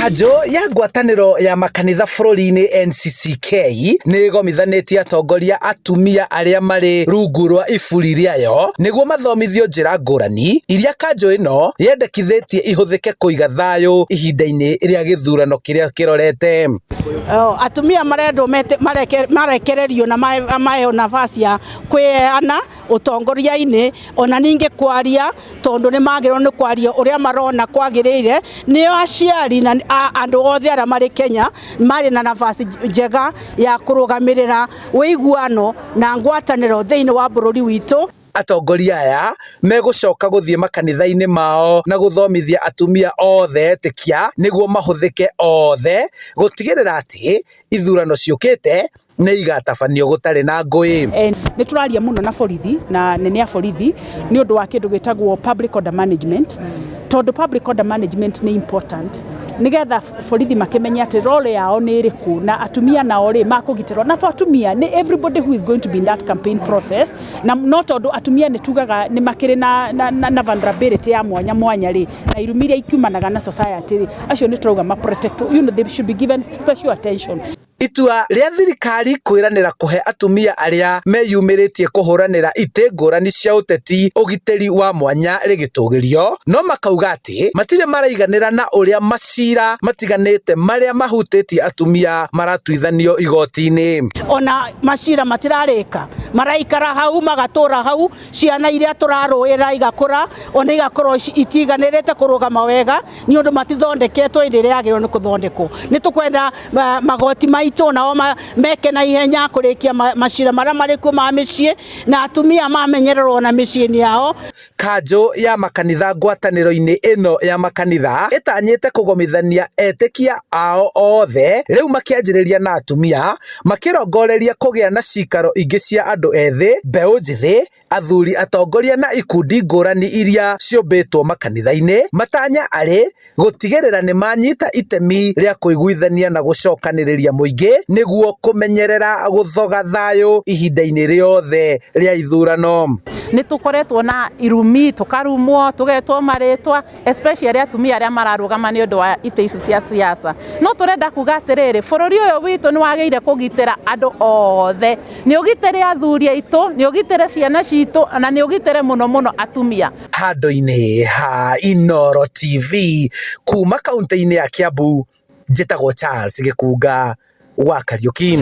Kanjũ ya ngwatanĩro ya makanitha bũrũri-inĩ NCCK nĩ ĩgomithanĩtie atongoria atumia arĩa marĩ rungu rwa iburi rĩayo nĩguo mathomithio njĩra ngũrani iria kanjũ ĩno yendekithĩtie ihũthĩke kũiga thayũ ihinda-inĩ rĩa gĩthurano kĩrĩa kĩrorete. Atumia marendwo marekererio na maheo nafasi ya kwĩyana ũtongoria-inĩ ona ningĩ kwaria tondũ nĩ magĩrĩirwo nĩ kwaria ũrĩa marona kwagĩrĩire. Nĩo aciari na andũ othe arĩa marĩ Kenya marĩ na nafasi njega ya kũrũgamĩrĩra ũiguano na ngwatanĩro thĩinĩ wa bũrũri witũ. Atongoria aya megũcoka gũthiĩ makanitha-inĩ mao na gũthomithia atumia othe etĩkia nĩguo mahũthĩke othe gũtigĩrĩra atĩ ithurano ciũkĩte nĩ igatabanio gũtarĩ na ngũĩ. Nĩ tũraria mũno na borithi na nene a borithi nĩ ũndũ wa kĩndũ gĩtagwo public order management, tondũ public order management nĩ important nĩgetha borithi makĩmenye atĩ role yao nĩ ĩrĩkũ na atumia nao rĩ makũgitĩrwo na to atumia nĩ everybody who is going to be in that campaign process. Na no tondũ atumia nĩ tugaga nĩ makĩrĩ na vulnerability ya mwanya mwanya rĩ, na irumi iria ikiumanaga na society rĩ, acio nĩ tũrauga ma protect, they should be given special attention. Itua rĩa thirikari kwĩranĩra kũhe atumia arĩa meyumĩrĩtie kũhũranĩra itĩ ngũrani cia ũteti ũgitĩri wa mwanya rĩgĩtũgĩrio, no makauga atĩ matirĩ maraiganĩra na ũrĩa macira matiganĩte marĩa mahutĩtie atumia maratuithanio igoti-inĩ. Ona macira matirarĩka, maraikara hau magatũra hau, ciana iria tũrarũĩra igakũra ona igakorwo itiganĩrĩte kũrũgama wega nĩ ũndũ matithondeketwo hĩndĩ ĩrĩa yagĩrĩirwo nĩ kũthondekwo. Nĩ tũkwenda magoti maitũ nao meke na ihenya kũrĩkia macira marĩa marĩ kuo ma mĩciĩ, na atumia mamenyererwo na mĩciĩ-inĩ yao. Kanjũ ya makanitha ngwatanĩro-inĩ ĩno ya makanitha ĩtanyĩte kũgomithania etĩkia ao othe rĩu makĩanjĩrĩria na atumia makĩrongoreria kũgĩa na cikaro ingĩ cia andũ ethĩ, mbeũ njĩthĩ, athuri atongoria na ikundi ngũrani iria ciũmbĩtwo makanitha-inĩ, matanya arĩ gũtigĩrĩra nĩ manyita itemi rĩa kũiguithania na gũcokanĩrĩria mũingĩ nĩguo kũmenyerera gũthoga thayũ ihinda-inĩ rĩothe rĩa ithurano. Nĩ tũkoretwo na irumi, tũkarumwo, tũgetwo marĩtwa, especially atumia arĩa mararũgama nĩ ũndũ wa itĩ ici cia siasa. No tũrenda kuga atĩrĩrĩ, bũrũri ũyũ witũ nĩ wagĩrĩire kũgitĩra andũ othe, nĩ ũgitĩre athuri aitũ, nĩ ũgitĩre ciana citũ, na nĩ ũgitĩre mũno mũno atumia. Handũ-inĩ ha Inooro TV kuma kaunti-inĩ ya Kiambu, njĩtagwo Charles Gĩkunga wa Kariuki.